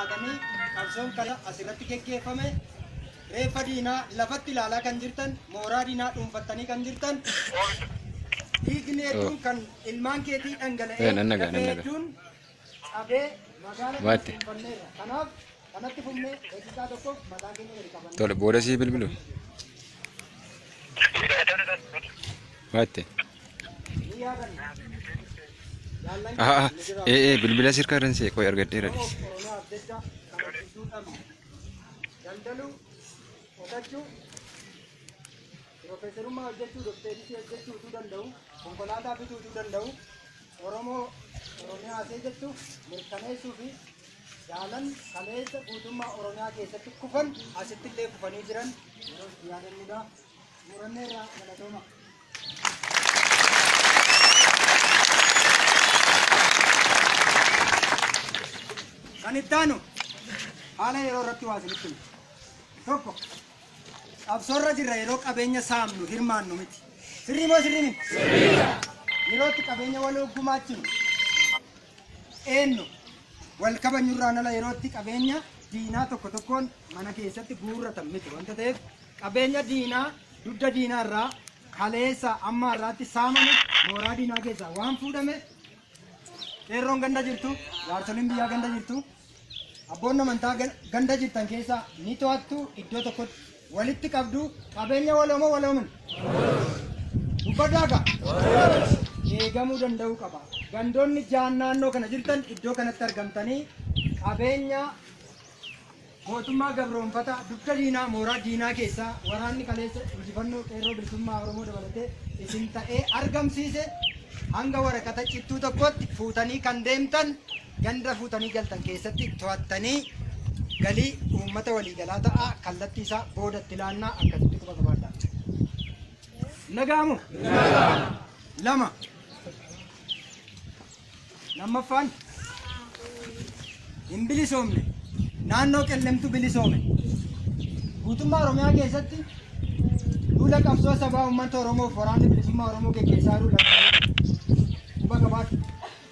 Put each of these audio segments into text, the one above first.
taatanii qabsoon kana asirratti geggeeffame, reeffa diinaa lafatti ilaalaa kan jirtan, mooraa diinaa dhuunfattanii kan jirtan, dhiigni hedduun kan ilmaan keetii dhangala'ee, Eh, nan nagaa, nan lafee nagaa. hedduun cabee magaala kana Waatte. dhuunfanneerra. Kanaaf kanatti fufnee daqiiqaa tokkoof mataa keenya gadi qabannee Tole booda sii bilbilu. Waatte. ni yaadanna. Jaallan Ah, ah, keenya ni jiraatu. ee ee bilbila sirkaa irran see qoy argadheera Oromoof dhis. Oromiyaaf jecha kan hojjechuu dhabne, daldaluu, qotachuu, piroofeesarummaa hojjechuu, dokteerisii hojjechuu utuu danda'u, konkolaataa bituu utuu danda'u, Oromoo Oromiyaa asee jettu mirkaneessuu fi jaalan kaleessa guutummaa Oromiyaa keessatti kufan asitti illee kufanii jiran yeroo itti yaadannudha. Muranneerraa galatooma. Kan itti aanu haala yeroo irratti waa isinitti himu. Tokko, qabsoorra jirra yeroo qabeenya saamnu hirmaannu miti. Sirrii moo sirrii miti? Yeroo itti qabeenya waloo gumaachinu eenyu wal kabajnurraan ala yeroo itti qabeenya diinaa tokko tokkoon mana keessatti guurratan miti wanta ta'eef, qabeenya diinaa dugda diinaa irraa kaleessa amma har'aatti saamame, mooraa diinaa keessaa waan fuudhame, qeerroon ganda jirtu, jaarsoliin biyyaa ganda jirtu, abboonni amantaa ganda jirtan keessaa ni to'attu, iddoo tokkotti walitti qabdu. Qabeenya waloomoo waloomin dubbadhaa gaa eegamuu danda'uu qaba. Gandoonni jaan naannoo kana jirtan iddoo kanatti argamtanii qabeenya mootummaa gabroonfataa dugda diinaa mooraa diinaa keessaa waraanni kaleessa injifannoo qeerroo bilisummaa Oromoo dabalatee isin ta'ee argamsiise hanga waraqata cittuu tokkotti fuutanii kan deemtan ganda fuutanii galtan keessatti to'attanii galii uummata waliigalaa ta'a. Kallattii isaa boodatti ilaannaa, akkasitti quba qabaadhaa. Nagaamu? Lama. Lammaffaan, hin bilisoomne. Naannoo Qellemtu bilisoome. Guutummaa Oromiyaa keessatti duula qabsoo sabaa uummata Oromoof waraanni bilisummaa Oromoo geggeessaa jiru labsamee quba qabaadhu.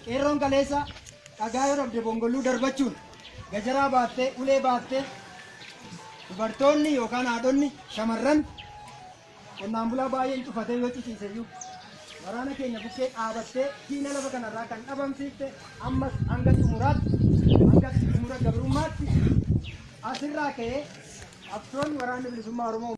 Qeerroon kaleessa dhagaa yoo dhabde bongolluu darbachuun gajaraa baattee, ulee baattee, dubartoonni yookaan haadhonni, shamarran, qonnaan bulaa baay'een cufatee yoo ciciise iyyuu waraana keenya bukkee dhaabattee diina lafa kanarraa kan dhabamsiifte, ammas hanga xumuraatti, hanga xumura gabrummaatti asirraa ka'ee qabsoon waraanni bilisummaa Oromoo